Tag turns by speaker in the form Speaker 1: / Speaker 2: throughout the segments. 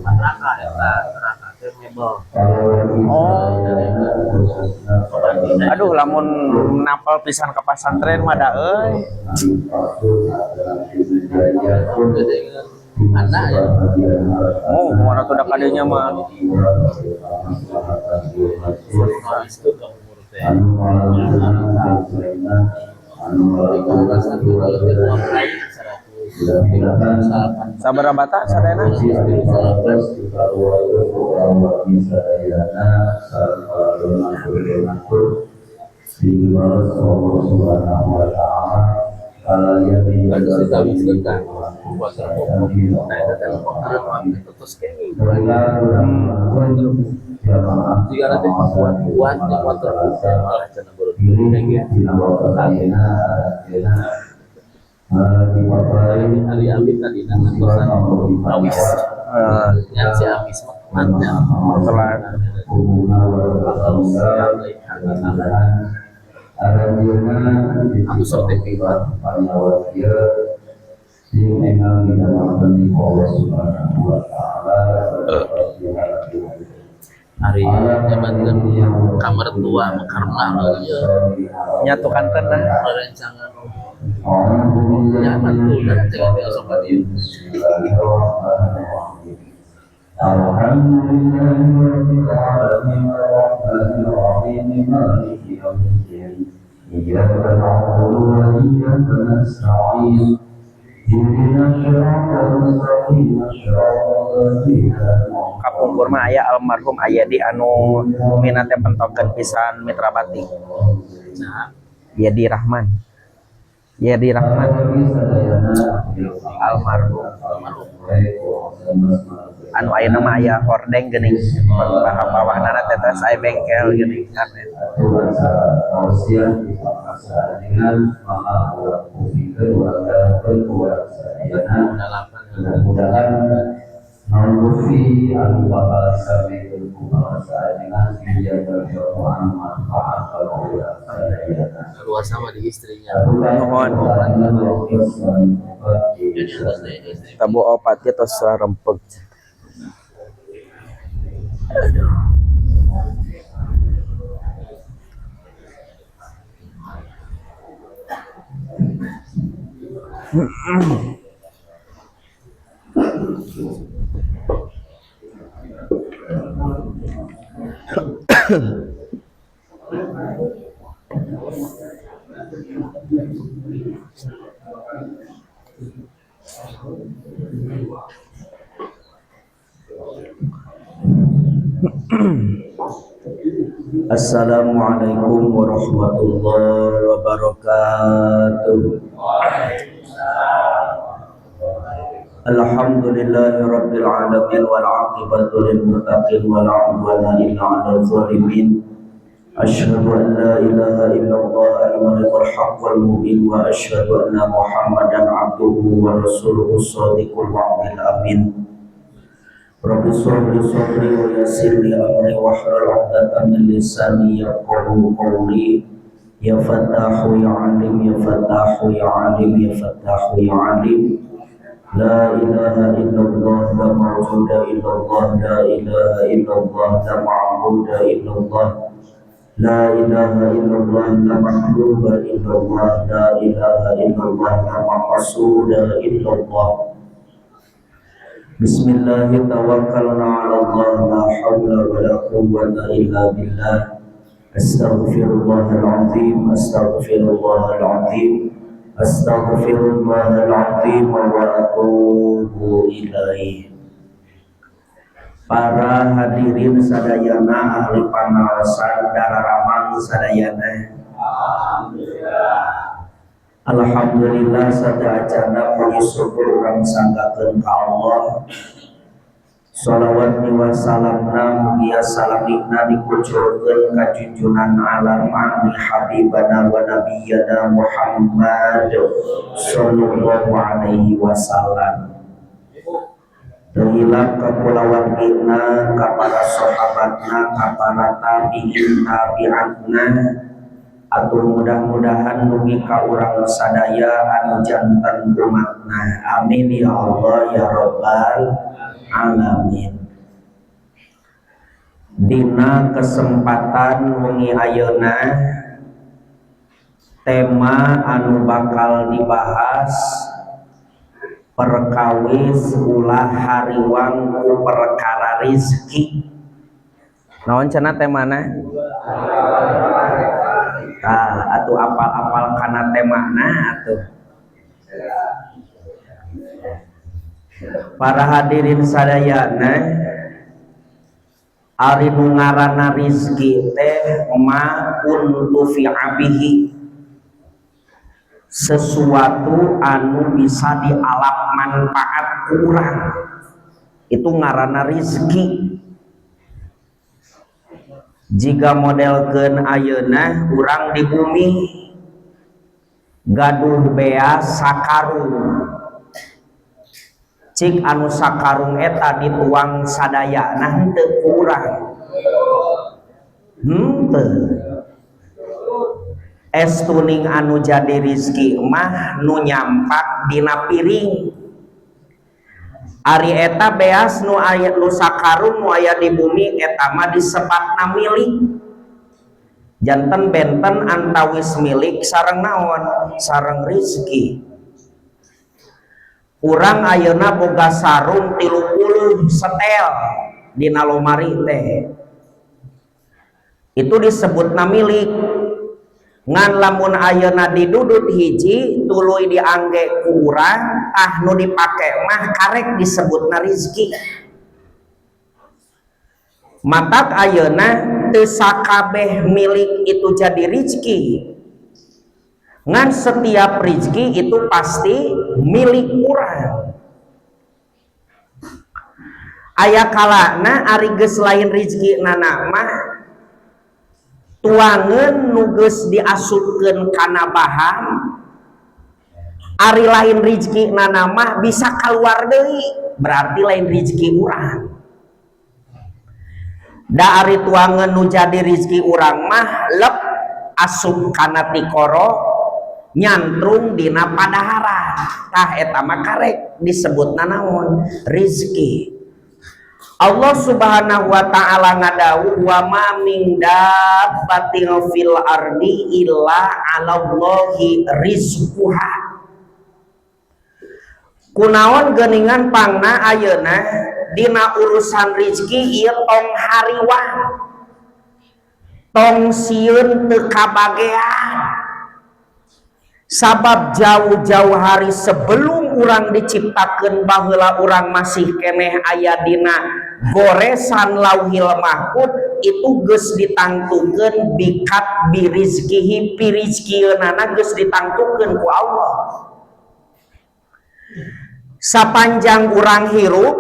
Speaker 1: Raka eta, raka teh mebel.
Speaker 2: Oh. Aduh, lamun napal pisan ke pasantren mah da euy.
Speaker 1: Anak ya.
Speaker 2: Oh, mana tuh da kadinya mah.
Speaker 1: Itu ke umur teh.
Speaker 2: Sabaraha bata sadayana?
Speaker 1: Jika nanti kuat kuat waterproof malah cenah baru Ali Amin tadi nantosan awis ngan si amis mah telatnya.
Speaker 2: Telat.
Speaker 1: Aku sertifikat. Hari zaman kamar tua karena ya.
Speaker 2: Nyatu kanten lah.
Speaker 1: Rerencangan nyaman tuh dan jangan tinggal sobat ieu.
Speaker 2: Kapungkur mah aya almarhum Ayadi anu bumina teh pentokeun pisan Mitra Batik.
Speaker 1: Nah,
Speaker 2: Yadi Rahman. Yadi Rahman almarhum. Anu ayeuna mah aya hordeng geuning bawah-bawahna teh terus aya bengkel geuning kan.
Speaker 1: Luar sama di istrinya.
Speaker 2: Nuhun.
Speaker 1: Jadi atas deh istri.
Speaker 2: Tabu opat ge tos rempeg.
Speaker 3: Assalamualaikum warahmatullahi wabarakatuh. Alhamdulillahi rabbil alamin wal aqibatu lil muttaqin wa la 'udwana illa 'alal zalimin. Asyhadu an la ilaha illallah al-malikul haqqul mubin wa asyhadu anna Muhammadan abduhu wa rasuluhu shadiqul wa'dil amin. Rabbi shrah li sadri wa yassir li amri wahlul 'uqdatam min lisani yafqahu qawli. Ya Fattahu ya Alim, ya Fattahu ya Alim, ya Fattahu ya Alim. La ilaha illallah, la ma'budu illallah, la ilaha illallah, la ma'budu illallah. La ilaha illallah, la mahbuba illallah, la ilaha illallah, la maqsuda illallah. Bismillahirrahmanirrahim. Tawakkalna 'ala Allah, la haula wa la quwwata illa billah. Astaghfirullahalazim, astaghfirullahalazim, astaghfirullahalazim wa atubu ilaih. Para hadirin sadayana ahli pangaosan dararamang sadayana. Alhamdulillah sadaacana puji syukur urang sanggakeun ka Allah. Shalawat wa salamna mugia salamina dikucurkeun ka junjunan alam ahli habibana wa nabiyana Muhammad sallallahu alaihi wasallam. Teu hilap ka kulawargina, ka para sahabatna, ka para tabi'in tabi'atna, Atuh mudah-mudahan dugi ka urang sadaya anu janten umatna. Amin ya Allah ya Rabbal alamin. Dina kesempatan wengi ayeuna tema anu bakal dibahas perkawis ulah hariwang ku perkara rizki. Naon cenah temana? Tah atuh apal-apal kana temana atuh. Para hadirin sadayana, ari nu ngaranna rizki teh ma untufi'a bihi, sesuatu anu bisa dialap manfaat kurang, itu ngaranna rizki. Jika modelkeun ayeuna urang di bumi gaduh beas sakarung, cik anu sakarung eta dituang sadayana henteu kurang, henteu. Estuning anu jadi rizki mah nu nyampak dina piring. Ari eta beas nu aya nu sakarung nu aya di bumi eta mah disebutna milik. Janten benten antawis milik sareng naon? Sareng rizki. Urang ayeuna boga sarung 30 setel dina lomari teh. Itu disebutna milik. Ngan lamun ayeuna didudut hiji tuluy diangge ku urang, tah nu dipake mah karek disebutna rizki. Matak ayeuna teu sakabeh milik itu jadi rizki. Ngan setiap rizki itu pasti milik urang. Aya kalana ari geus lain rizki nana mah tuangeun nu geus diasupkeun kana bahan, ari lain rizki nana mah bisa kaluar deui, berarti lain rizki urang. Da ari tuangeun nu jadi rizki urang mah lep asup kana tikoro nyantrung dina padaharan, tah eta mah karek disebutna naon? Rizki. Allah Subhanahu wa ta'ala ngadawuh wa ma min dabbatin fil ardi illa 'alallahi rizquha. Kunaon geuningan pangna ayeuna dina urusan rizki ieu tong hariwang, tong sieun teu kabagean. Sabab jauh-jauh hari sebelum urang diciptakeun baheula urang masih keneh aya dina goresan Lauhil Mahfud itu geus ditangtukeun bikat birizkihi, pirizkieunana geus ditangtukeun ku Allah. Sapanjang urang hirup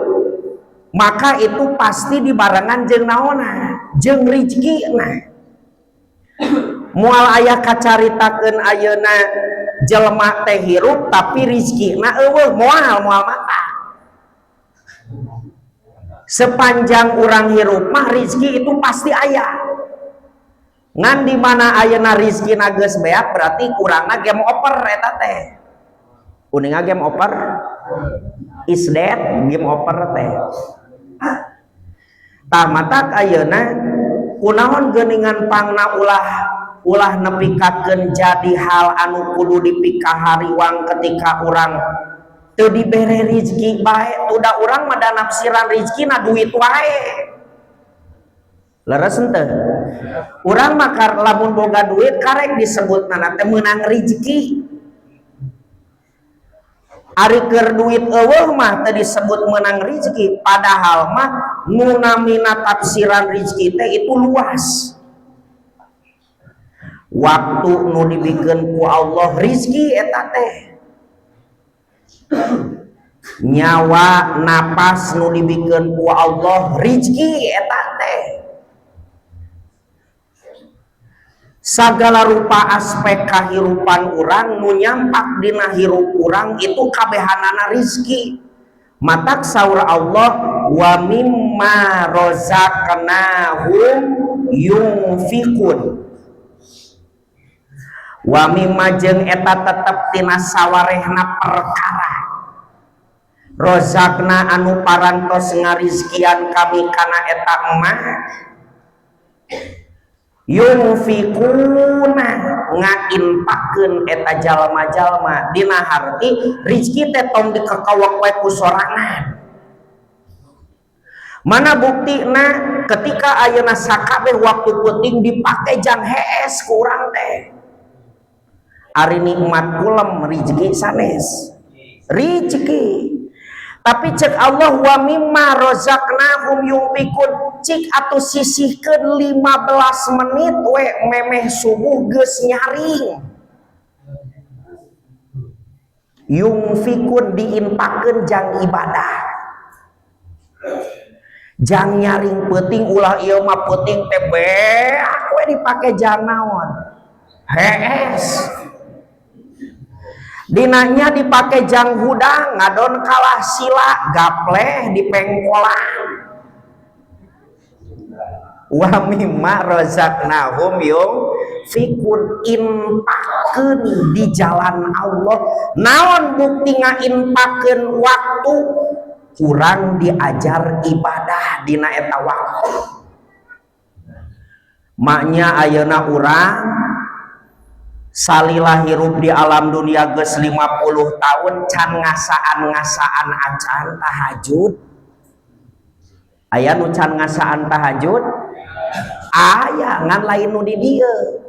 Speaker 3: maka itu pasti dibarengan jeung naonna, jeung rizkina. Moal aya kacaritakeun ayeuna jelema teh hirup tapi rizkina eueuh, moal mata. Sepanjang urang hirup mah rizki itu pasti aya. Ngan di mana ayeuna rizkina geus beak berarti kurangna game over eta teh. Kuninga game over? Is dead game over teh. Tah matak ayeuna kunaon geuningan pangna ulah nepikakeun jadi hal anu kudu dipikahariwang ketika urang teu dibere rizki bae, udah urang mah da nafsiran rizkina duit wae. Leres henteu? Urang mah lamun boga duit karek disebutna teh meunang rizki. Ari keur duit eueuh mah teu disebut meunang rizki, padahal mah nu namina tafsiran rizki teh itu luas. Waktu nu dibikeun ku Allah rizki eta teh, nyawa napas nu dibikeun ku Allah rizki eta teh, sagala rupa aspek kahirupan urang nu nyampak dina hirup urang itu kabehanana rizki. Matak saur Allah wa mimma razaqnahum yunfiqun.
Speaker 2: Wa mimma jeung eta tetep tina sawarehna perkara rozakna anu parantos ngarizkian kami kana eta mah yunfikuna ngainpakeun eta jalma-jalma dina harti rizki teh tong dikekawak we ku sorangan. Mana buktina ketika ayeuna sakabeh waktu peuting dipake jang hees ku urang teh. Ari nikmat kulem rizki sanes rizki. Tapi cek Allah wa mimma razaqnahum yunfikun, cik atuh sisihkeun 15 menit we memeh subuh geus nyaring. Yunfikun diinpakeun jang ibadah. Jang nyaring peuting ulah ieu mah peuting teh beak we dipake jang naon. Hees. Dinanya dipake jang hudang ngadon kalah sila gapleh di pengkolan. Wa mimma razaqnahum yunfikun, inpakeun di jalan Allah. Naon bukti ngainpakeun waktu? Kurang diajar ibadah dina eta waktu. Maknya ayeuna urang salila hirup di alam dunia geus 50 tahun can ngasaan-ngasaan acan tahajud. Aya nu can ngasaan tahajud? Aya, ngan lain nu di dieu.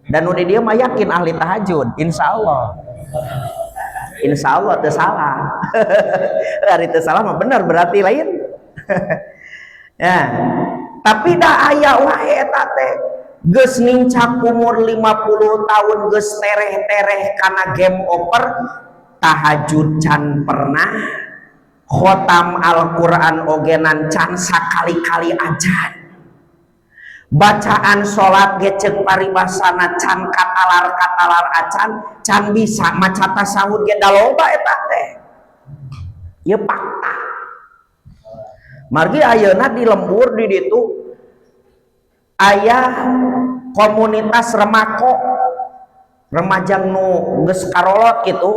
Speaker 2: Dan nu di dieu mah yakin ahli tahajud, insyaallah. Insyaallah teu salah. Ari teu salah mah bener berarti lain. Ya. Tapi da aya wae eta teh. Geus nincak umur 50 tahun geus tereh-tereh kana game over, tahajud can pernah, khotam Al-Qur'an ogenan can sakali-kali acan. Bacaan salat ge ceuk paribasana can katalar-katalar acan, can bisa maca tasawuf ge da loba eta teh. Ieu fakta. Margi ayeuna di lembur di ditu aya komunitas remako, remaja nu geus karolot gitu,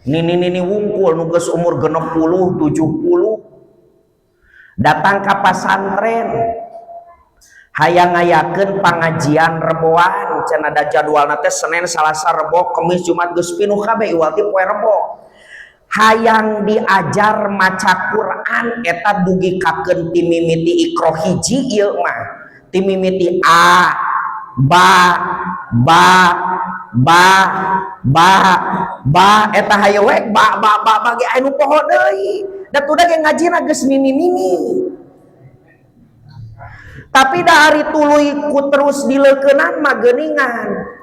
Speaker 2: nini-nini wungkul nu geus umur 60, 70 datang ka pasantren hayang ngayakeun pangajian reboan, cenah da jadwalna teh Senin, Salasa, Rebo, Kemis, Jumat geus pinuh kabeh iwal ti poe Rebo. Hayang diajar maca Quran eta dugi kakeun ti mimiti Iqra hiji ieu mah. Ti mimiti a ba ba ba ba ba eta hayo we ba ba ba ba ge anu poho deui. Da tuh ge ngajina geus mimi-mimi. Tapi da ari tuluy ku terus dileukeunan mah geuningan.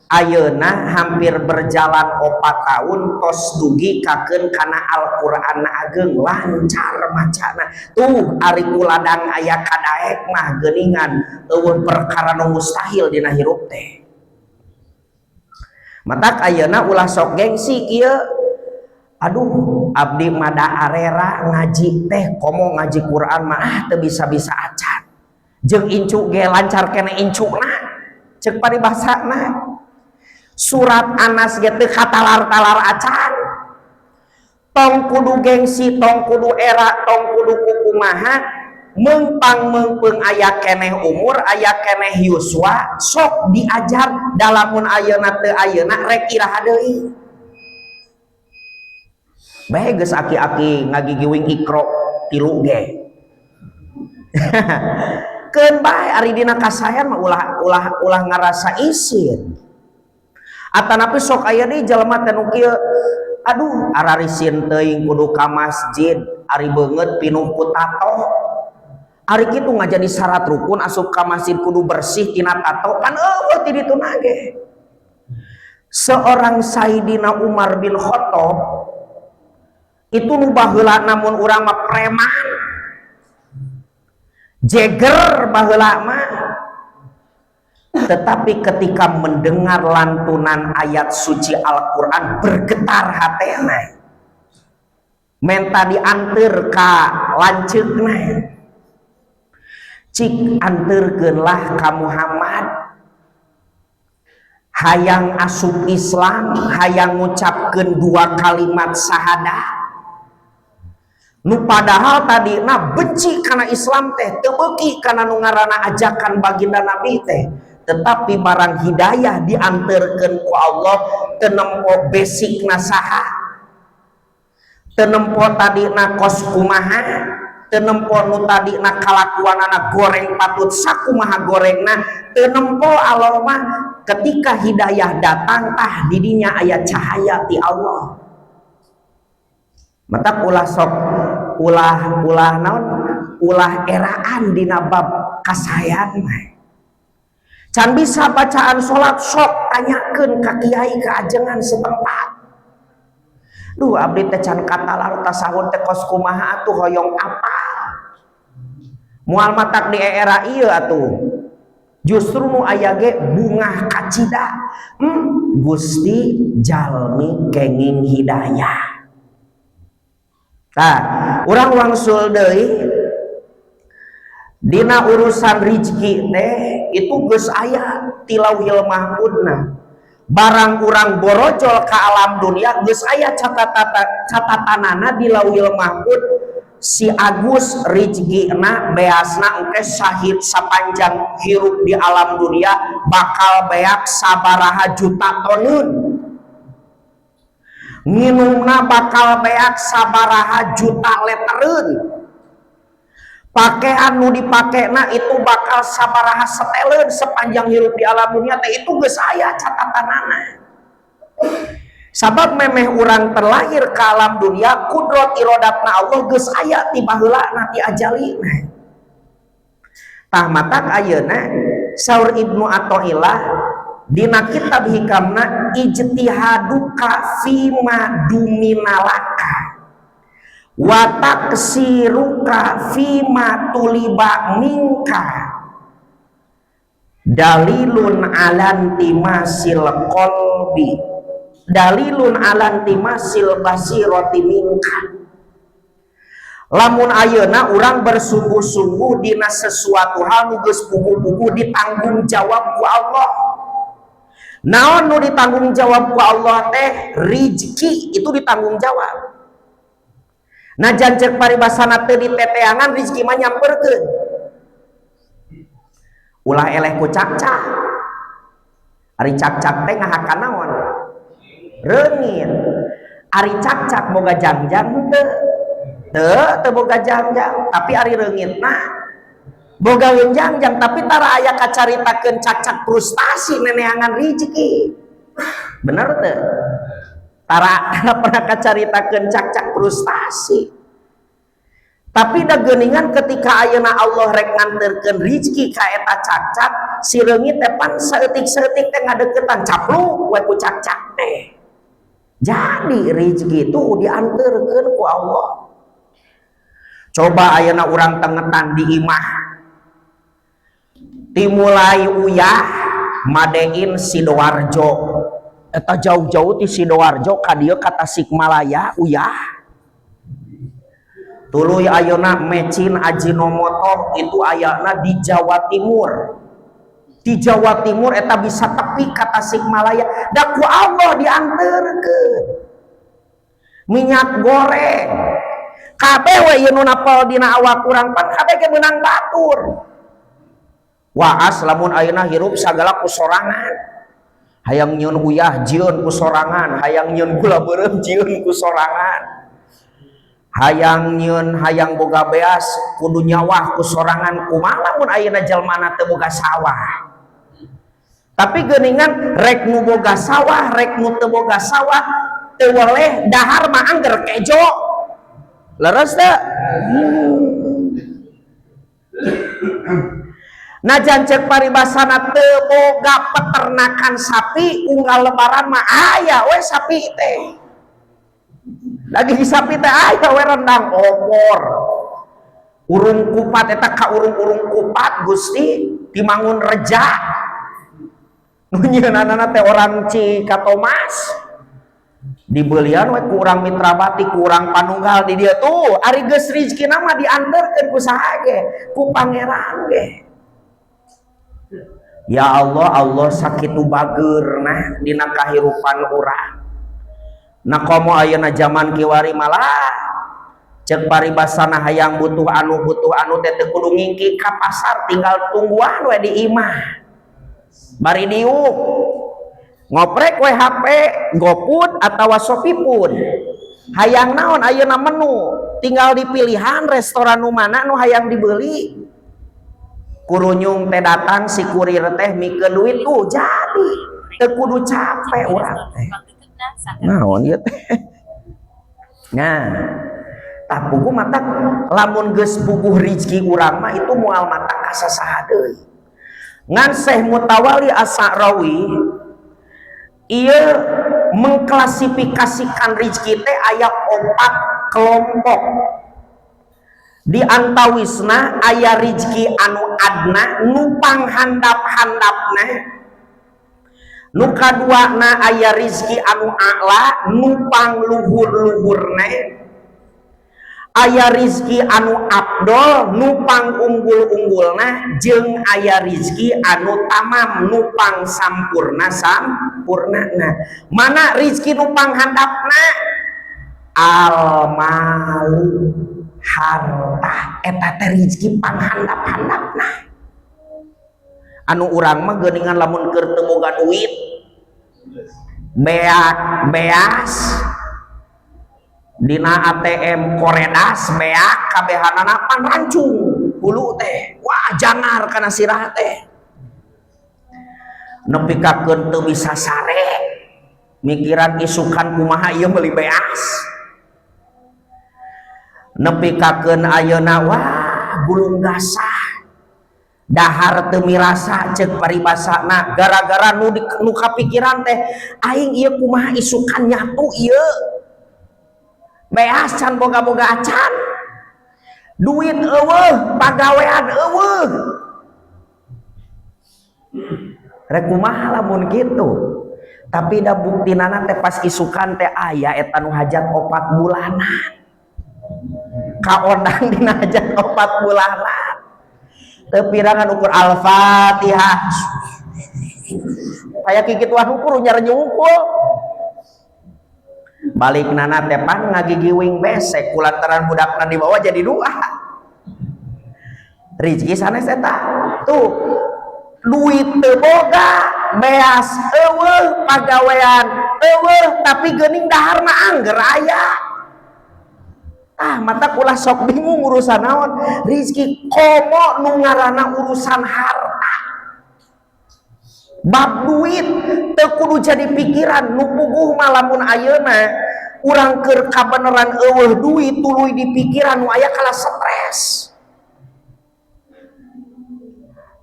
Speaker 2: Ayeuna hampir berjalan 4 tahun tos dugi kakeun kana Al-Qur'an ageung lancar macana. Tuh ari ku ladang aya kadaek mah geuningan eueuh perkara nu mustahil dina hirup teh. Matak ayeuna ulah sok gengsi kieu. Aduh, abdi mah da arera ngaji teh komo ngaji Quran mah ah teu bisa-bisa acan. Jeung incu ge lancar kene incuna. Ceuk paribasana. Surat Anas ge teu katalar-talar acan. Tong kudu gengsi, tong kudu era, tong kudu kukumaha, meungpang meungpeung aya keneh umur, aya keneh yuswa, sok diajar dalamun ayeuna teu ayeuna rek iraha deui. Bae geus aki-aki ngagigiwing Iqra 3 ge. Keun bae ari dina kasaean mah ulah ulah ulah ngarasa isin. Atanapi sok aya deui jelema teh nu kieu, aduh ararisin teuing kudu ka masjid, ari beungeut pinuh ku tato. Ari kitu ngajadi syarat rukun asup ka masjid kudu bersih tina tato, kan eueuh ti dituna ge. Seorang Sayyidina Umar bin Khattab itu nu baheula namun urang mah preman. Jeger baheula mah. Tetapi ketika mendengar lantunan ayat suci Al-Quran bergetar hatena, menta dianteur ka lanceukna, cik anteurkeunlah ka Muhammad, Hayang asup Islam, hayang ngucapkeun dua kalimat syahadat, nu padahal tadina benci karena Islam teh, teu beuki kana nu ngaranna ajakan baginda Nabi teh, tetapi barang hidayah diantarkeun ku Allah, teu nempo basicna saha, teu nempo tadina kos kumaha, teu nempo nu tadina kalakuanana goreng patut sakumaha gorengna, teu nempo. Allah mah ketika hidayah datang, tah didinya aya cahaya ti Allah. Mata ulah sok ulah ulah naon, ulah eraan dina bab kasayan mah. Can bisa bacaan salat, sok tanyakeun ka kiai, ka ajengan setempat. "Duh, abdi teh can katalar tasahud teh kos kumaha atuh, hoyong apal." Moal matak di era ieu atuh, justru nu aya ge bungah kacida. Gusti, jalmi kenging hidayah. Tah, urang wangsul deui dina urusan rizki teh, itu geus aya ti Lauhil Mahfudna. Barang urang borojol ke alam dunia, geus aya catatanana di Lauhil Mahfud, si Agus rizkina beasna engke sahid sapanjang hirup di alam dunia bakal beak sabaraha juta tonun, minumna bakal beak sabaraha juta letereun, pakaian nu dipakena itu bakal sabaraha seteleun sepanjang hirup di alam dunia teh. Itu geus aya catatanana, sabab memeh urang terlahir ke alam dunia, kudrot irodatna Allah geus aya ti baheulana, ti ajalina. Tah, matak ayeuna saur Ibnu Athaillah dina kitab Hikamna, ijtihaduka fima duminalaka wa taksiruka fima tuliba minka dalilun alan timasil qalbi, dalilun alan timasil basirati minka. Lamun ayeuna urang bersungguh-sungguh dina sesuatu hal nu geus puguh-puguh ditanggung jawab ku Allah. Naon nu ditanggung jawab ku Allah teh? Rizki itu ditanggung jawab. Najan cek paribasana teu diteteangan, rizki mah nyamperkeun. Ulah eleh ku cakcak. Ari cakcak teh ngahakan naon? Reungit. Ari cakcak boga jangjang henteu? Teu, teu boga jangjang, tapi ari reungitna boga jangjang. Tapi tara aya kacaritakeun cakcak frustasi neneangan rizki. Bener teu? Tara, tara pernah kacaritakeun cakcak frustasi. Tapi da geuningan ketika ayeuna Allah rek nganterkeun rizki ka eta cakcak, si reungit teh pan saeutik-saeutik teh ngadeukeutan, capluk we ku cakcak teh. Jadi rizki itu diantarkeun ku Allah. Coba ayeuna urang tengetan di imah, dimulai uyah madein Sidoarjo, eta jauh-jauh ti Sidoarjo ka dieu ka Tasikmalaya uyah. Tuluy ayeuna mecin Ajinomoto itu ayana di Jawa Timur. Di Jawa Timur eta bisa tepi ka Tasikmalaya, da ku Allah dianterkeun. Minyak goreng kabeh we ieu nu napel dina awak urang pan kabeh ge meunang batur. Waas lamun ayeuna hirup sagala ku sorangan. Hayang nyieun uyah jieun ku sorangan, hayang nyieun gula beureum jieun ku sorangan, hayang nyieun, hayang boga beas kudu nyawah ku sorangan. Kumaha lamun ayeuna jelmana teu boga sawah? Tapi geuningan rek nu boga sawah, rek nu teu boga sawah, teu weleh dahar mah angger kejo. Leres teu? Najan cek paribasana teu boga peternakan sapi, unggal lebaran mah aya we sapi teh. Daging sapi teh aya we, rendang, opor, urung kupat. Eta ka urung-urung kupat, Gusti, di Mangun Reja nu nyieunanana teh orang Cikatomas, dibelian we ku urang Mitra Bakti, ku urang Panunggal di dieu tuh. Ari geus rezekina mah dianterkeun ku saha ge, ku Pangeran ge. Ya Allah, Allah sakitu bageurna dina kahirupan urang. Nah komo ayeuna zaman kiwari malah cek paribasana hayang butuh anu teh teu kudu ngingki ka pasar, tinggal tungguan we di imah. Bari diuk ngoprek we HP, GoFood atawa ShopeeFood. Hayang naon ayeuna menu, tinggal dipilihan restoran nu mana nu hayang dibeli. Kurunyung teh datang si kurir teh mikeun duit tuh jadi teu kudu capek urang teh. Naon ieu teh? Nah, tah puguh mata lamun geus puguh rizki urang mah itu moal mata ka sasaha deui. Ngan Syekh Mutawali As-Sa'rawi ieu mengklasifikasikan rizki teh aya 4 kelompok. Di antawisna aya rizki anu adna nu panghandap-handapna, nu kaduana aya rizki anu a'la nu pangluhur-luhurna, aya rizki anu abdol nu pangunggul-unggulna, jeung aya rizki anu tamam nu pangsampurna sampurnana. Mana rizki nu panghandapna? Almalu, harta. Eta teh rizki panghandap-handapna. Anu urang mah geuningan lamun keur teu boga duit beak beas dina ATM koredas beak kabehanana pan rancung hulu teh, wah jangar kana sirah teh, nepi ka keun teu bisa sare mikiran isukan kumaha ieu meuli beas, nepi ka keun ayeuna wah gulung gasah dahar teu mirasa ceuk paribasana gara-gara nu kapikiran teh aing ieu kumaha isukan nyatu ieu beas can boga-boga acan, duit eueuh, pagawean eueuh, rek kumaha lamun kitu. Tapi da buktinana teh pas isukan teh aya eta nu hajat 4 bulanan, kaondang dina hajat 4 bulanan teu pirangan ukur Al-Fatihah aya kikituan ukur nyarenyu ukur. Balik nana teh pan ngagigiwing besek kulantaran budakna dibawa jadi doa. Rizki sanes eta tuh, duit teu boga, beas eueuh, pagawean eueuh, tapi geuning daharna angger aya. Ah mata ulah sok bingung urusan naon rizki komo nu ngaranna urusan harta. Bab duit teu kudu jadi pikiran nu puguh mah lamun ayeuna urang keur kabeneran eueuh duit tuluy di pikiran nu aya kalah stres.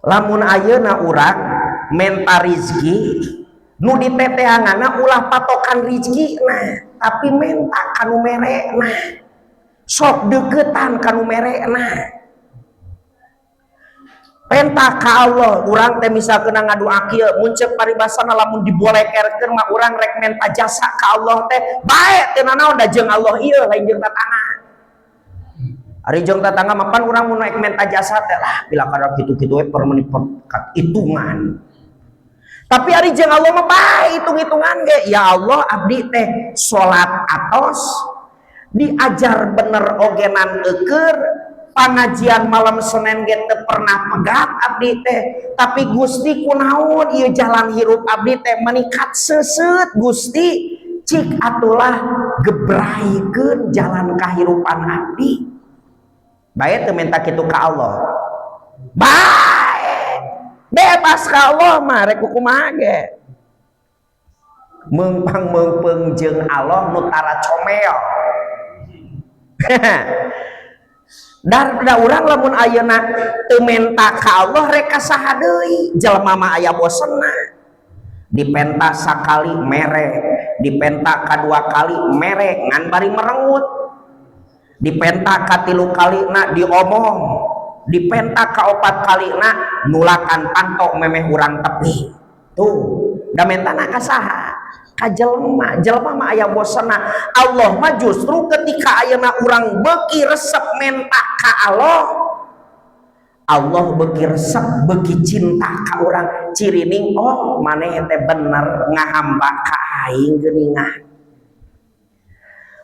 Speaker 2: Lamun ayeuna urang menta rizki nu diteteanganna ulah patokan rizki nah, tapi menta kanu merena, sok deketan kanu merena. Penta ka Allah, urang teh misalkeun ngadoa kieu, mun ceuk paribasana lamun dibolekerkeun mah urang rek menta jasa ka Allah teh bae teu nanaon da jeung Allah ieu lain jeung tatangga. Ari jeung tatangga mah pan urang mun rek menta jasa teh lah bila kada kitu-kitu we permeni hitungan. Tapi ari jeung Allah mah bae hitung-hitungan ge. Ya Allah abdi teh salat atos diajar bener ogenan eukeur, pangajian malam Senin ge teu pernah pegat abdi teh, tapi Gusti kunaon ieu jalan hirup abdi teh menikat seuseut Gusti, cik atulah gebraikeun jalan kahirupan abdi. Bae teu minta kitu ka Allah, bae bebas ka Allah mah rek kumaha ge, meungpang meungpeung jeung Allah nu tara comel. Dar da urang lamun ayeuna teu menta ka Allah rek ka saha deui, jelema mah aya bosenna. Dipenta sakali mere, dipenta kadua kali mere ngan bari merengut, dipenta katilu kali na diomong, dipenta kaopat kali na nulakan pantok memeh urang tepi. Tuh, da mentana ka saha? Ka jelema, jelema mah aya bosenna. Allah mah justru ketika ayeuna urang beuki resep menta ka Allah, Allah beuki resep, beuki cinta ka urang. Cirining, oh, maneh teh bener ngahamba ka aing, geuningan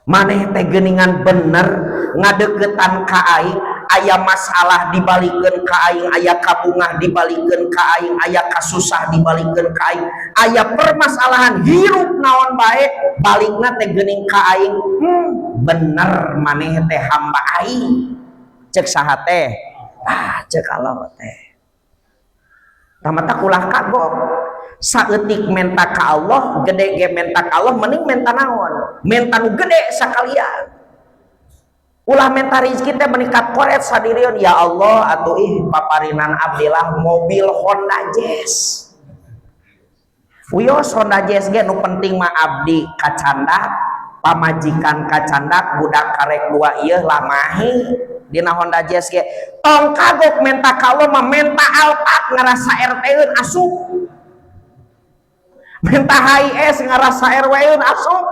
Speaker 2: maneh teh geuningan bener ngadeukeutan ka aing. Aya masalah dibalikeun ka aing, aya kabungah dibalikeun ka aing, aya kasusah dibalikeun ka aing, aya permasalahan hirup naon bae balikna teh geuning ka aing. Bener maneh teh hamba aing. Cek saha teh? Ah, cek Allah teh. Tah, ulah kagok. Saeutik menta ka Allah, gede ge menta ka Allah. Mending menta naon? Menta nu gede sakalian. Ulah menta rezeki teh meningkat koret sadirion. Ya Allah, atuh ih, paparinan abdi lah mobil Honda Jazz. Wios Honda Jazz ge, nu penting mah abdi kacandak, pamajikan kacandak, budak karek dua ieu lamahi dina Honda Jazz ge. Tong kagok menta ka Allah mah. Menta Alphard ngarasa RT-eun asup, menta HIS ngarasa RW-eun asup.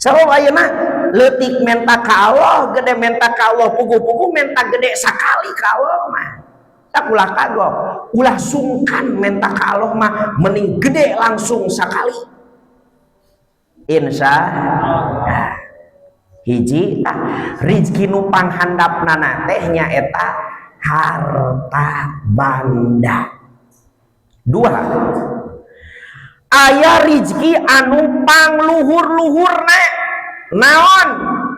Speaker 2: Sabab ayeuna leutik menta ka Allah, gede menta ka Allah, puguh-puguh menta gede sakali ka Allah mah. Tak ulah kagok, ulah sungkan menta ka Allah mah, mending gede langsung sakali. Insya. Nah, hiji tah rizki nu panghandapna teh nyaeta harta banda. Dua, aya rizki anu pangluhur-luhurna. Naon?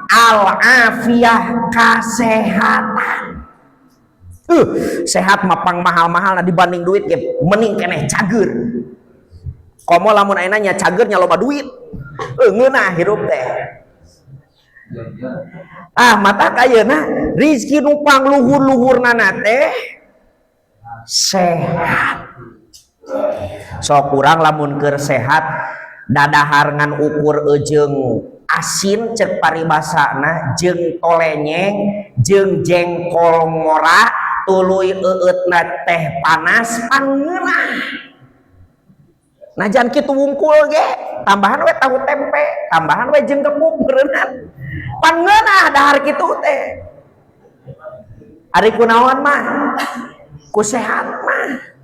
Speaker 2: Al afiyah, kasehatan. Sehat mah pang mahal-mahal dibanding duit ge. Mending keneh cager. Komo lamun ayeuna nya cager nya loba duit, ngeunah hirup teh. Ah, mata ayeuna rizki nu pangluhur-luhurna teh sehat. Sok kurang lamun keur sehat, dadahar ngan ukur ejeung asin, cek paribasana, jeung tolenyeng jeung jengkol ngora, tuluy eueutna teh panas, pangeunah. Najan kitu wungkul ge, tambahan we tahu tempe, tambahan we jeung gepuk beureunan, pangeunah dahar kitu teh. Ari kunaon mah? Ku sehat mah.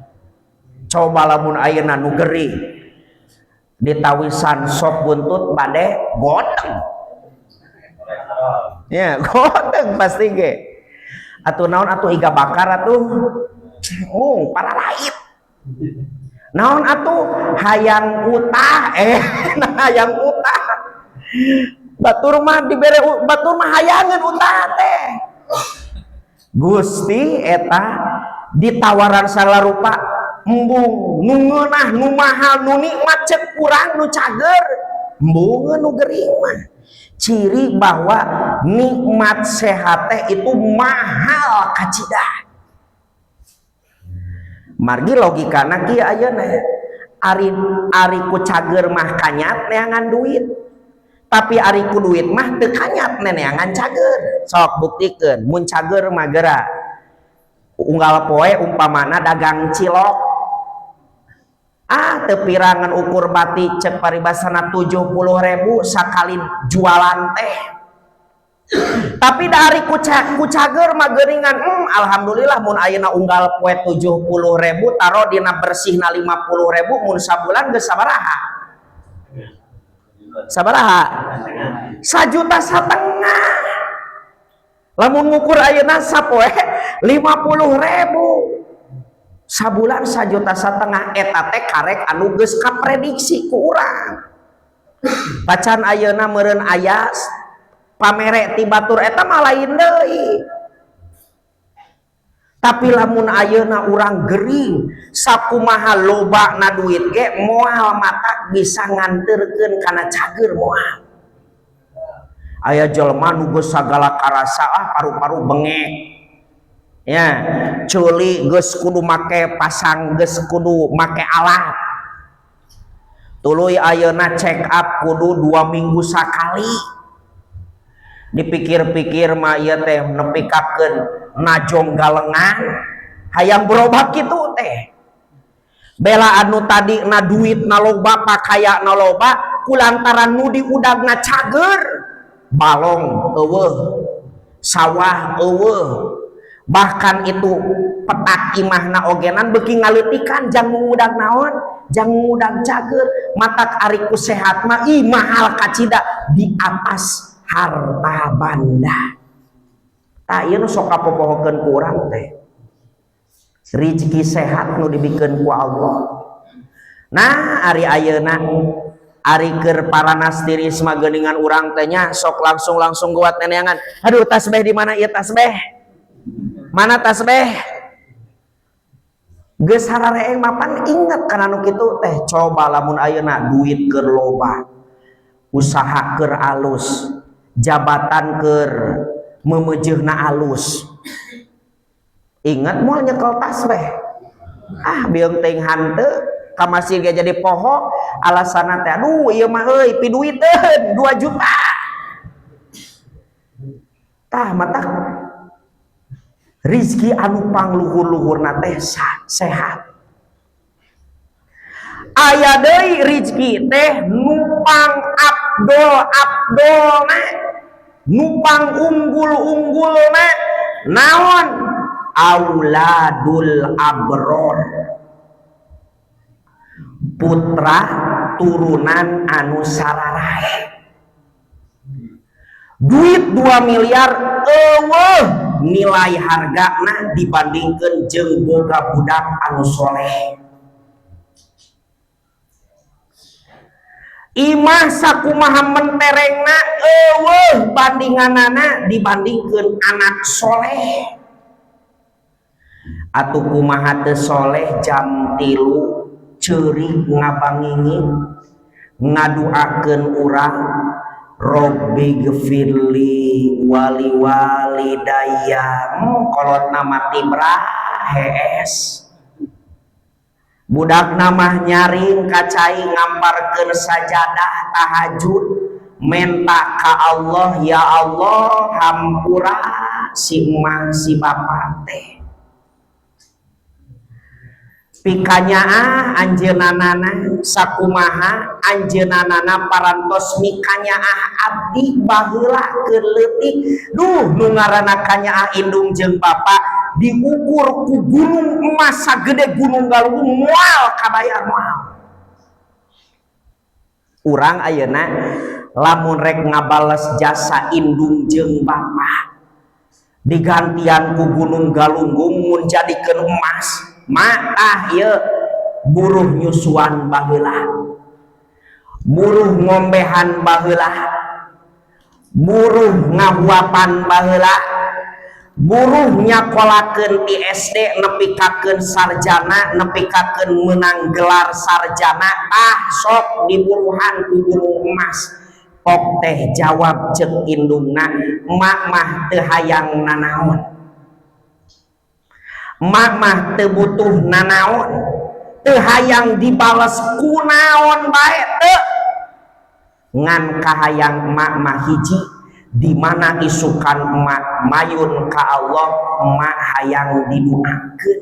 Speaker 2: Coba lamun ayeuna nu gering ditawisan sop buntut, bade godeng ya, godeng pasti ge. Atuh naon atuh? Iga bakar atuh. Oh, pararait. Naon atuh? Hayang utah. Nah, hayang utah. Batur mah dibere, batur mah hayangeun utah teh. Gusti, eta ditawaran salah rupa, embung nu ngeunah, nu mahal, nu nikmat, cek kurang nu cager, embung nu gering mah. Ciri bahwa nikmat sehat teh itu mahal kacida. Margi logikana kieu ayeuna, ari ari ku cager mah kanyat neangan duit, tapi ari ku duit mah teu kanyat neangan cager. Sok buktikeun, mun cager mah geura unggal poe umpamana dagang cilok, ah, teu pirangan ukur bati, cek paribasana 70.000 sakali jualan teh. Tapi dari ku cager mah geuningan, alhamdulillah mun ayeuna unggal poe 70.000, taro dina bersihna 50.000, mun sabulan geus sabaraha? Sabaraha? 1,5 juta. Lamun ngukur ayeuna sapoe 50.000, sabulan 1,5 juta. Eta teh karek anu geus kaprediksi ku urang. Pacan ayeuna meureun aya pamere ti batur, eta mah lain deui. Tapi lamun ayeuna urang gering, sakumaha loba na duit ge moal mata bisa nganterkeun kana cager, moal. Aya jelema nu geus sagala karasa, ah, paru-paru bengek ya, culi geus kudu make pasang, geus kudu make alat, tuluy ayeuna check up kudu 2 minggu sakali. Dipikir-pikir mah ieu teh nepikakeun najong galengan hayang berobat kitu teh. Bela anu tadi na duit na loba, pakaya na loba, kulantaran nu diudagna cager, balong euweuh, sawah euweuh. Bahkan itu petak imahna ogenan beuki ngaleutikan jang ngudag naon, jang ngudag cager. Matak ari ku sehat mah ih mahal kacida di atas harta banda. Tah ieu nu sok kapopohokeun ku urang teh. Rizki sehat nu dibikeun ku Allah. Nah, ari ayeuna ari keur paranas tiris mah geuningan urang teh nya sok langsung-langsung guat neneangan. Aduh, tasbih di mana ieu tasbih? Mana tasbih? Geus harareeng mapan inget kana nu kitu teh. Coba lamun ayeuna duit keur loba, usaha keur alus, jabatan keur memejeuna alus. Ingat moal nyekel tasbih? Ah, bieung teuing hanteu ka masjid ge jadi poho, alasanna teh aduh ieu mah euy piduiteun 2 juta. Tah matak rizki anu pangluhur-luhurna teh sehat. Aya deui rizki teh nupang abdol-abdolna, nupang unggul-unggulna. Naon? Auladul abror, putra turunan anu sararae. Duit 2 miliar eueuh nilai hargana dibandingkeun jeung boga budak anu soleh. Imah sakumaha menterengna eueuh bandinganana dibandingkeun anak soleh. Atuh kumaha teu soleh jam 3 ceurik ngabangingi ngaduakeun urang Robbi gfirli wali walidayya. Kolotna mati hees. Budak mah nyaring ka cai ngamparkeun sajadah tahajud menta ka Allah, ya Allah hampura si emak si bapak teh. Pikanyaah anjeunana sakumaha anjeunana parantos mikanyaah abdi baheula keur leutik. Duh nu ngaranna kanyaah indung jeung bapa diukur ku gunung emas sagede gunung Galunggung moal kabayar moal. Urang ayeuna lamun rek ngabales jasa indung jeung bapa digantian ku gunung Galunggung mun jadikeun emas mah ieu buruh nyusuan baheula, buruh ngombehan baheula, buruh ngahuapan baheula, buruh nyakolakeun ti SD nepikakeun sarjana, nepikakeun meunang gelar sarjana, tah sok diburuhan ku gunung emas. Pok teh jawab ceuk indungna, emak mah teu hayang nanaon, emak mah teu butuh nanaon, teu hayang dibales kunaon bae teu, ngan kahayang emak mah hiji, di mana isukan emak mayun ka Allah, emak hayang diduakeun.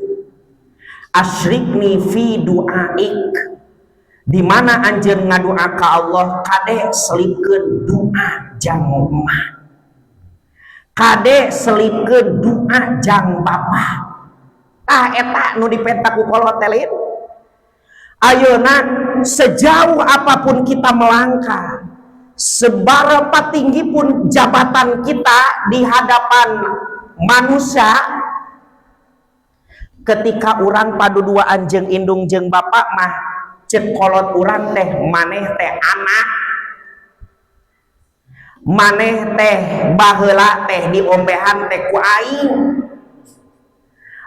Speaker 2: Asyrikni fi duaik, di mana anjeun ngadua ka Allah kade selipkeun doa jang emak, kade selipkeun doa jang bapa. Tah eta nu dipenta ku kolot teh lain. Ayeuna sejauh apapun kita melangkah, seberapa tinggi pun jabatan kita di hadapan manusia, ketika urang paduduaan jeung indung jeung bapak mah cek kolot urang teh maneh teh anak, maneh teh baheula teh diombehan teh ku aing,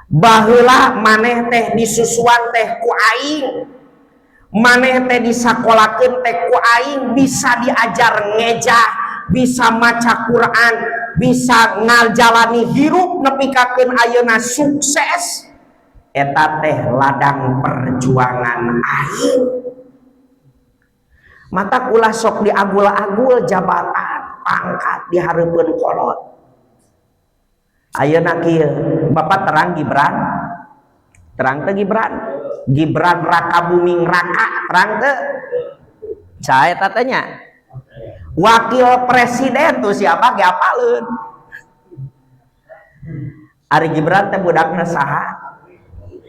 Speaker 2: baheula maneh teh disusuan teh ku aing, maneh teh disakolakeun teh ku aing, bisa diajar ngejah, bisa maca Quran, bisa ngajalani hirup nepikakeun ayeuna sukses, eta teh ladang perjuangan aing. Mata ulah sok diagul-agul jabatan, pangkat dihareupeun kolot. Ayeuna kieu, Bapak terang Gibran? Terang teu Gibran? Gibran Rakabuming Raka terang teu? Saha eta teh nya? Wakil presiden tuh siapa ge apaleun. Ari Gibran teh budakna saha?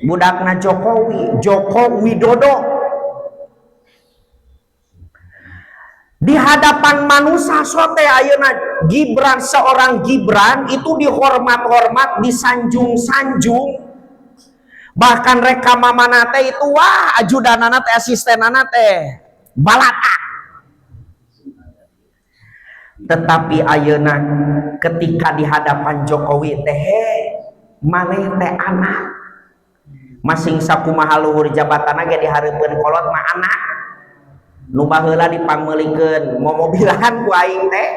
Speaker 2: Budakna Jokowi, Joko Widodo. Di hadapan manusia sote ayeuna Gibran, seorang Gibran itu dihormat-hormat, disanjung-sanjung. Bahkan reka mamana teh itu wah ajudanana teh, asistenana teh balata. Tetapi ayeuna ketika di hadapan Jokowi teh, maneh teh anak. Masing sakumaha luhur jabatanna ge dihareupeun kolot mah anak. Nu baheula dipangmeulikeun momobilan ku aing teh.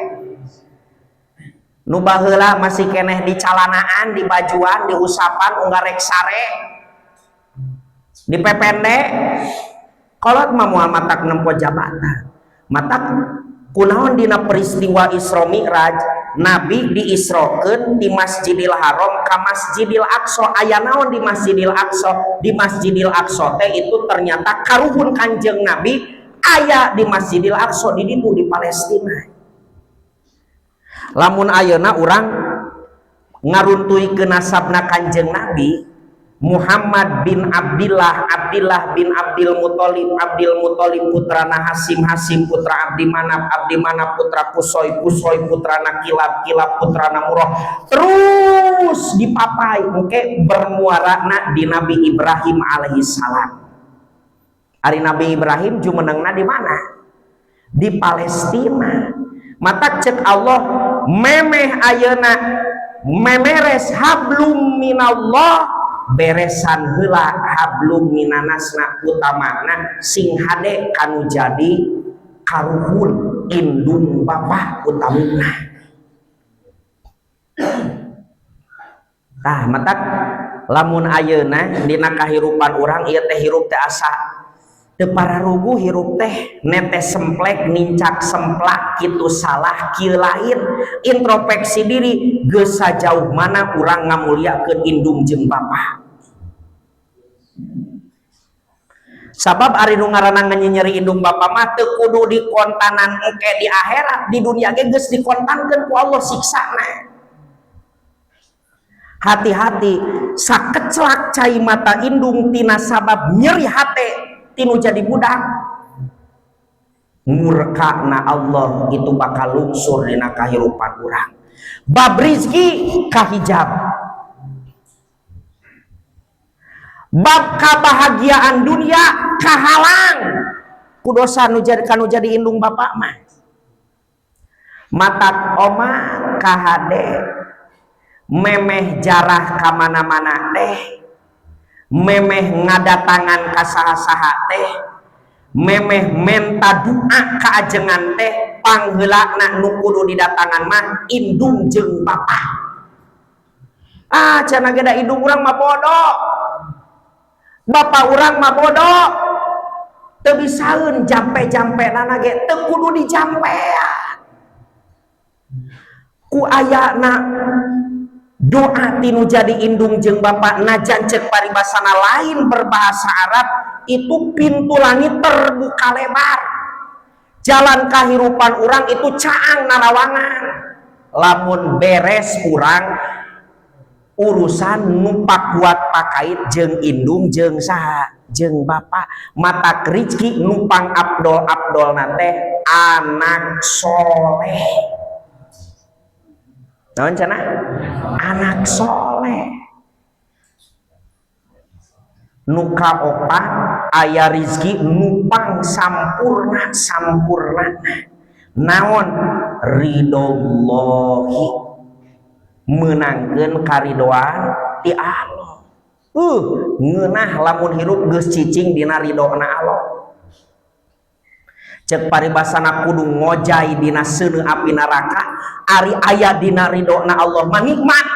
Speaker 2: Nu baheula masih keneh di calanaan, di bajuan, di usapan, unggarek sare. Di pepende kolot mah moal matak nempo jabatan. Matak kunaon dina peristiwa Isra Mi'raj, Nabi diisrokeun di Masjidil Haram ka Masjidil Aqsa. Aya naon di Masjidil Aqsa? Di Masjidil Aqsa teh itu ternyata karuhun Kanjeng Nabi aya di Masjidil Aqsa di ditu di Palestina. Lamun ayeuna urang ngaruntuikeun nasabna Kanjeng Nabi Muhammad bin Abdillah, Abdillah bin Abdul Muthalib, Abdul Muthalib putrana Hasim, Hasim putra Abdi Manaf, Abdi Manaf putra Kusoy, Kusoy putrana Kilab, Kilab putrana Murrah, terus dipapai engke bermuarana di Nabi Ibrahim alaihissalam. Ari Nabi Ibrahim jumenengna di mana? Di Palestina. Mata cek Allah memeh ayeuna memeres hablum minallah, beresan heula hablum minanasna utamana sing hade kanu jadi karuhun indung bapa utamina. Tah matak lamun ayeuna dina kahirupan urang ieu teh hirup teh asa teu pararuguh, hirup teh netes semplek nincak semplak kitu salah kieu lain. Introspeksi diri geus sajauh mana urang ngamuliakeun indung jeung bapa. Sabab ari nu ngaranna nyenyeri indung bapa mah teu kudu dikontanan engke di akhirat, di dunia ge geus dikontankeun ku Allah siksana. Hati-hati sakeclak cai mata indung tina sabab nyeri hate tinu jadi budak, murkana Allah itu bakal lungsur dina kahirupan urang. Bab rizki kahijab, bab kabahagiaan dunia kahalang ku dosa nu jadi kanu jadi indung bapak mah. Matak oma kahade memeh jarah ka mana-mana teh, memeh ngadatangan ka saha-saha teh, memeh menta doa ka ajengan teh, pangheulana nu kudu didatangan mah indung jeung bapa. Ah cenah ge da indung urang mah bodoh, bapa urang mah bodoh, teu bisaeun jampe-jampenana ge teu kudu dijampean. Ku ayana doa tinu jadi indung jeung bapak najan cek paribasana lain berbahasa Arab, itu pintu langit terbuka lebar, jalan kahirupan urang itu caang narawangan. Lamun beres urang urusan nu pakuat pakait jeung indung jeung saha jeung bapak, matak rizki nupang abdol-abdol nate anak soleh. Naon cenah? Anak soleh. Nu kaopat aya rizki nupang sampurna sampurna. Naon? Ridhollahi, meunangkeun karidoan ti Allah. Ngeunah lamun hirup geus cicing dina ridhona Allah. Cek paribasana kudu ngojay dina seuneu api neraka, ari aya dina ridhona Allah mah nikmat.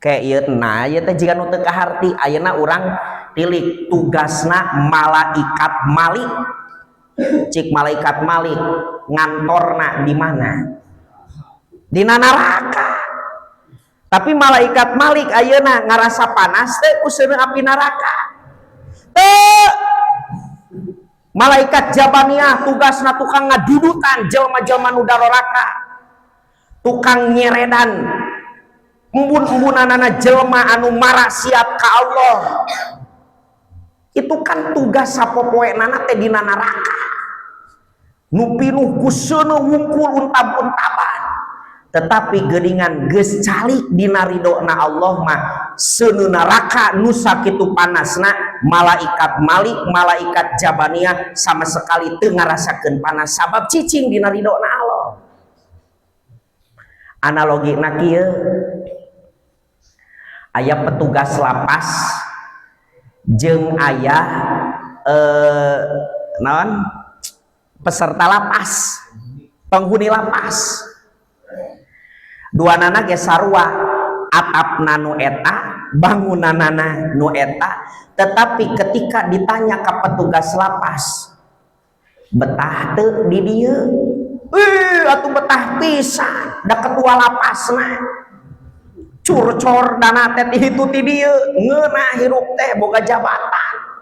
Speaker 2: Kayak ieu nah ieu teh jiga nu teu kaharti. Ayeuna urang tilik tugasna malaikat Malik. Cik malaikat Malik ngantorna di mana? Dina neraka. Tapi malaikat Malik ayeuna ngarasa panas teh ku seuneu api neraka. Teu. Malaikat Jabaniyah tugasna tukang ngadudutan jelma-jelma nu daroraka, tukang nyeredan Embun-embunanana jelema anu marasiat ka Allah. Itu kan tugas sapopoenana teh dina neraka. Nu pinuh ku seuneu wungkul untab-untaban. Tetapi geuningan geus calik dina ridona Allah mah seuneu neraka nu sakitu panasna, malaikat Malik, malaikat Jabaniyah sama sekali teu ngarasakeun panas sabab cicing dina ridona Allah. Analogina kieu, aya petugas lapas jeung aya naon peserta lapas, penghuni lapas. Duanana ge sarua, atapna nu eta, bangunanana nu eta, tetapi ketika ditanya ka petugas lapas, betah teu di dieu? Atuh betah pisan, da ketua lapasna. Curcor dana teh ti hitu ti dieu, ngeunah hirup teh boga jabatan.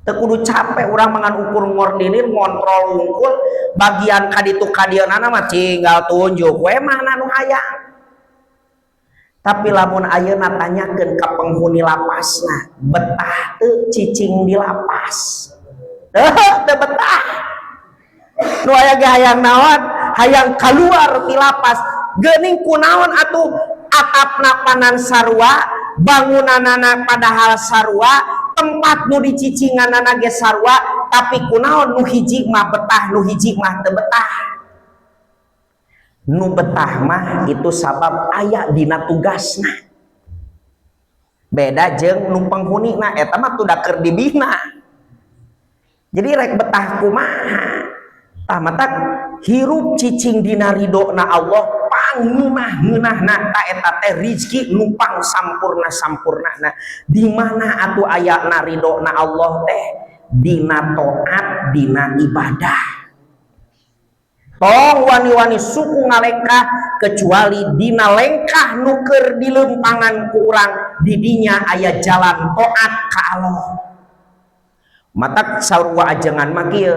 Speaker 2: Teu kudu capek urang mangan ukur ngordinir ngontrol wungkul, bagian kaditu kadieunana mah tinggal tunjuk we mana nu hayang. Tapi lamun ayeuna tanyakeun ka penghuni lapasna, betah teu cicing di lapas? Teu betah. Nu aya ge hayang naon? Hayang kaluar ti lapas. Geuning kunaon atuh atapna panan sarua, bangunanana padahal sarua, tempat nu dicicinganana ge sarua, tapi kunaon nu hiji mah betah, nu hiji mah teu betah. Nu betah mah itu sabab aya dina tugasna. Beda jeung nu penghunina, eta mah tuh da keur dibina. Jadi rek betah kumaha? Tah matak hirup cicing dina ridona Allah pangeunah-ngeunahna, ta eta teh rizki nu pang sampurna-sampurnana. Di mana atuh ayana ridona Allah teh? Dina taat, dina ibadah. Tong wani-wani suku ngalengkah kecuali dina lengkah nu keur dilempangan ku urang, di dinya aya jalan taat ka Allah. Matak sarua ajengan mah kieu,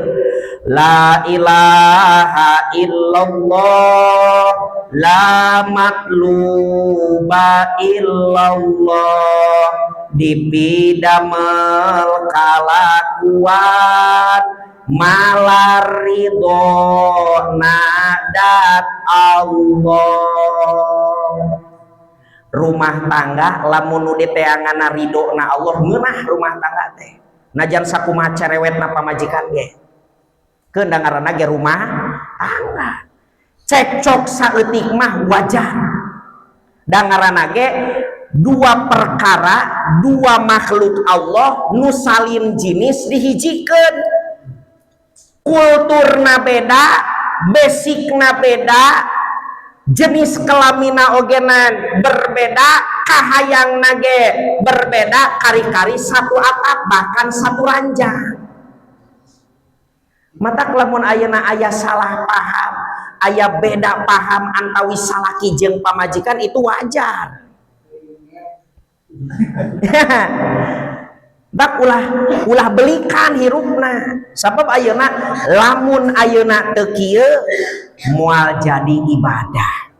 Speaker 2: la ilaha illallah, la matluba illallah, dipidamel kalakuan malar ridho nadat Allah. Rumah tangga lamun nu diteanganna ridho na Allah, ngeunah rumah tangga teh. Najan sakumaha cerewetna pamajikan ge, keun da ngaranna ge rumah tangga. Cekcok saeutik mah wajar, da ngaranna ge dua perkara, dua makhluk Allah nu salin jenis dihijikeun. Kulturna beda, basicna beda, jenis kelamina ogenan berbeda, kahayangna ge berbeda, kari-kari satu atap bahkan satu ranjang. Matak lamun ayeuna aya salah paham, aya beda paham antawis salaki jeung pamajikan itu wajar. Bak ulah belikan hirupna. Sabab ayeuna lamun ayeuna teu kieu moal jadi ibadah.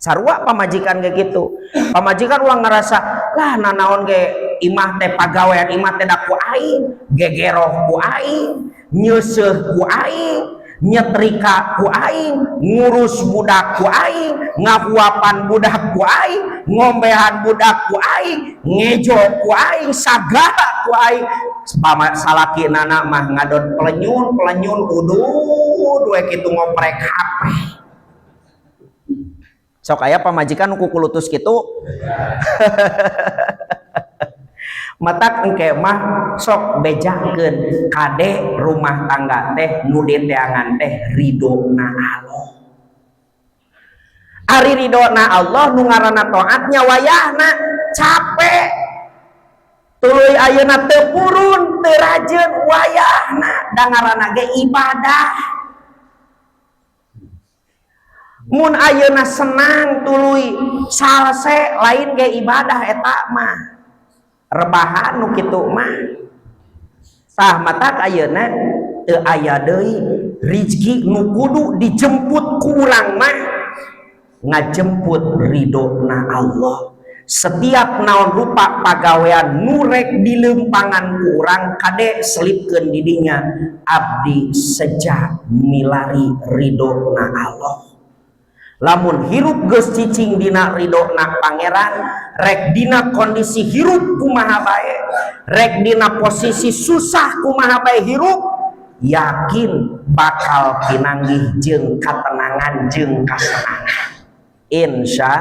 Speaker 2: Sarua pamajikan ge kitu. Pamajikan ulah ngarasa lah nanaon ge imah teh pagawean imah teh da ku aing, gegeroh ku aing, nyeuseuh ku aing, nyetrika ku aing, ngurus budak ku aing, ngahuapan budak ku aing, ngombehan budak ku aing, ngejo ku aing, sagala ku aing. Salaki nana mah ngadon pelenyun pelenyun udud we kitu ngoprek HP. Sok aya pamajikan nu kukulutus kitu. Matak engke mah sok bejakeun kade rumah tangga teh nu diteangan teh ridona Allah. Ari ridona Allah nu ngaranna taatnya wayahna capek. Tuluy ayeuna teu purun, teu rajeun wayahna da ngaranna ge ibadah. Mun ayeuna senang tuluy salse lain ge ibadah eta mah. Rebahan nu kitu mah. Tah matak ayeuna teu aya deui rizki nu kudu dijemput ku urang mah. Ngajemput ridho na Allah. Setiap naon rupa pagawean nu rek dileumpangan ku urang, kade selipkeun didinya, "Abdi seja milari ridho na Allah." Lamun hirup geus cicing dina ridho na Pangeran, rek dina kondisi hirup kumaha bae, rek dina posisi susah kumaha bae hirup, yakin bakal pinanggih jeung katenangan jeung kasenangan, insya.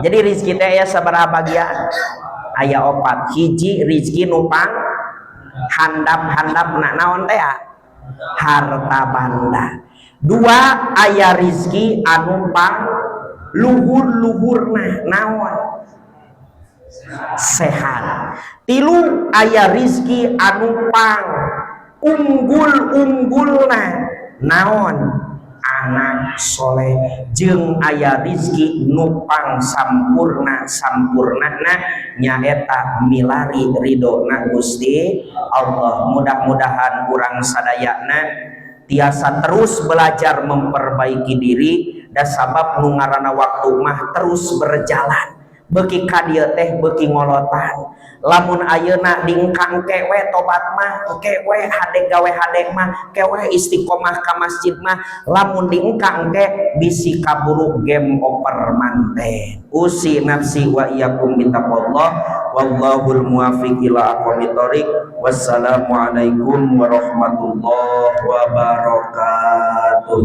Speaker 2: Jadi rizki teh aya sabaraha bagian? Aya opat. Hiji, rizki nu pang handap-handap, nak naon teh ya? Harta banda. Dua, aya rizki anu pang luhur-luhurna, naon? Sehat. Tilu, aya rizki anu pang unggul-unggulna, naon? Anak soleh. Jeung aya rizki nu pang sampurna sampurna nyaeta milari ridho na Gusti Allah. Mudah-mudahan urang sadayana tiasa terus belajar memperbaiki diri, dan sabab nu ngaranna waktu mah terus berjalan, beuki ka dieu teh beuki ngolotan. Lamun ayeuna diengkang kewe tobat mah, kewe hade gawe hade mah, kewe istiqomah ka masjid mah, lamun diengkang ke bisi kaburu game over manten. Usi nafsi wa iyyakum bitaqwallah, wallahul muwaffiq ila aqwamit thoriq. Wassalamualaikum warahmatullahi wabarakatuh.